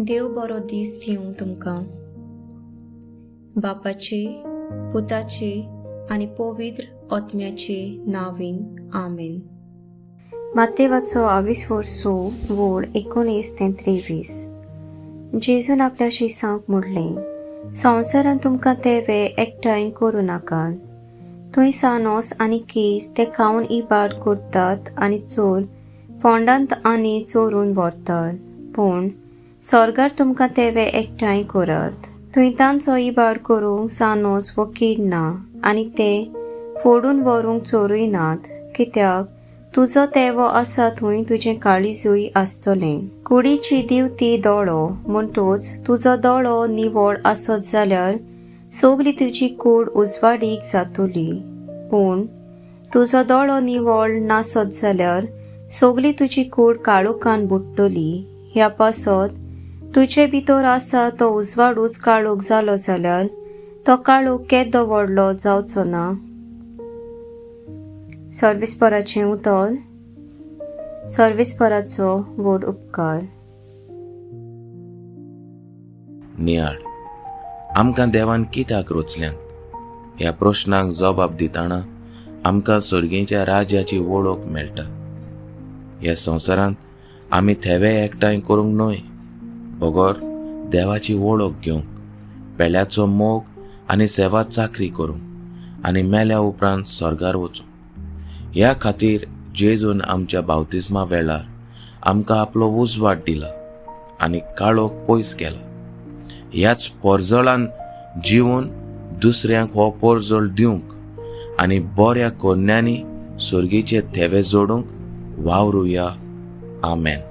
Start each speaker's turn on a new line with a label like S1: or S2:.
S1: देव बरो दीस दिवं तुमकां. बापाचे, पुताचे आनी पवित्र आत्म्याचे नांवान, आमेन.
S2: मातेवाचो आवीस स वोळ 19 ते 23. जेजून आपल्या शिसांक म्हणलें, संवसारान तुमकां तेवे एकठांय करूं नाकात. थंय सानोस आनी कीर ते खावन इबाड करतात आनी चोर फोंडांत आनी चोरून व्हरतात. पूण स्वर्गार तुमकां तेवे एकठांय करात. थंय तांचो इबाड करूंक सानोस वो कीड ना आनी ते फोडून व्हरूंक चोरूय नात. कित्याक तुजो तेवो आसा थंय तुजें काळीजूय आसतलें. कुडीची दिवती दोळो, म्हणटूच तुजो दोळो निवळ आसत जाल्यार सगली तुजी कूड उजवाडीक जातली. पूण तुजो दोळो निवळ नासत जाल्यार सगली तुजी कूड काळोखान बुडटली. ह्या पासत तुजे भितर आसा तो उजवाडूच काळोख जालो जाल्यार तो काळोख केदो व्हडलो जावचो ना. सर्विसपराचें उतर. सर्विसपराचो व्हड उपकार.
S3: नियाळ. आमकां देवान कित्याक रचल्यांत ह्या प्रश्नाक जबाब दितना आमकां सर्गीच्या राज्याची वळख मेळटा. ह्या संवसारांत आमी थेवे एकठांय करूंक न्हय, बगर देवाची वळख घेवंक, पेल्याचो मोग आनी सेवा चाकरी करूंक आनी मेल्या उपरांत स्वर्गार वचूंक. ह्या खातीर जेजून आमच्या बावतिस्मा वेळार आमकां आपलो उजवाड दिला आनी काळोख पयस केला. ह्याच पोरजळान जिवन दुसऱ्यांक हो पोरजळ दिवंक आनी बऱ्या कोन्यांनी सर्गीचे थेवे जोडूंक वावरुया. आमेन.